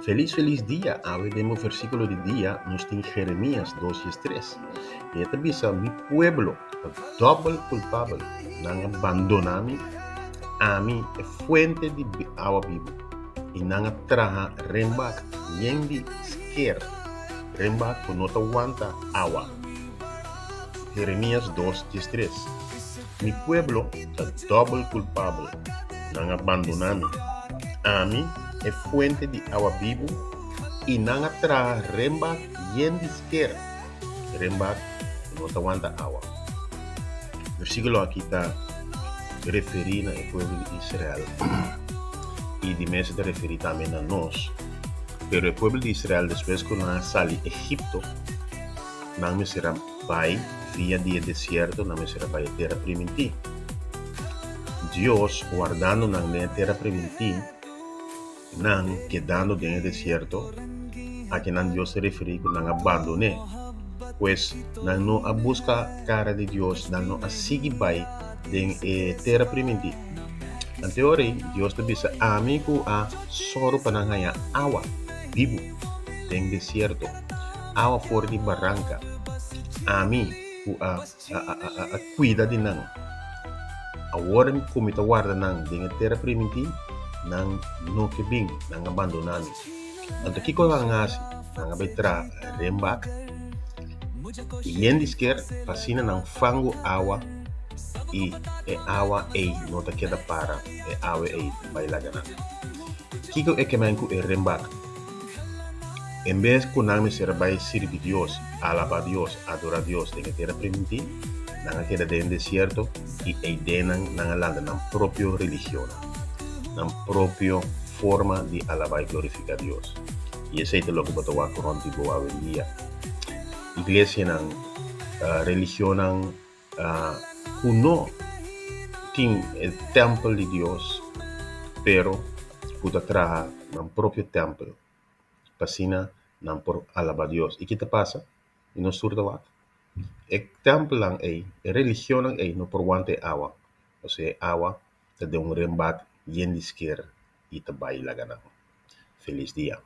Felis felis dia! Awe den bo versíkulo di dia nos tin Jeremías dos diestres. I e ta bisa, Mi pueblo ta dòbel kulpabel, nan a bandoná mi, ami, e fuente di awa bibu, i nan a traha renbak yen di sker, renbak ku no ta wanta awa. Jeremías dos diestres. Mi pueblo ta dòbel kulpabel, nan a bandoná mi, ami, e fuente di awa bibu, i nan a traha renbak yen di sker, renbak ku no ta wanta awa. Versíkulo aki ta referí na e pueblo di Israel i di mes e ta referí tambe na nos. Pero e pueblo di Israel despues ku nan a sali Egipto, nan mester a bai via di e desierto, nan mester a bai e tera primintí. Dios wardando nan den e tera primintí, nan kedando den e desierto, akinan Dios ta referí ku nan a bandon'é. Pues, nan no a buska kara di Dios, nan no a sigui bai den e tera primintí. Ante ora ei, Dios ta bisa, Ami ku a sòru pa nan haña awa bibu den desierto. Awa for di baranka. Ami ku a a kuida di nan. Awor ku mi ta warda nan den e tera primintí, nan no ke bin, nan a bandoná mi. Anto kiko nan a hasi? Nan a bai traha renbak yen di sker pa asina nan fangu awa i e awa ei no ta keda para, e awa ei ta bai laga nan. Kiko e kemen ku e renbak? En bes ku nan mester a bai sirbi Dios, alabá Dios, adorá Dios den e tera primintí, nan a keda den desierto i eidennan nan a lanta nan propio religionnan, nan propio forma di alabá i glorifiká Dios. I esei ta loke bo ta wak rònt di bo awendia. Iglesianan, religionnan ku no tin e tèmpel di Dios, pero ku ta traha nan propio tèmpel pa asina nan por alabá Dios. I ki ta pasa? I nos tur ta wak. E tèmpelnan ei, e religionnan ei no por wanta e awa, pasobra e awa ta den un renbak yen di sker i ta bai laga nan. Felis dia.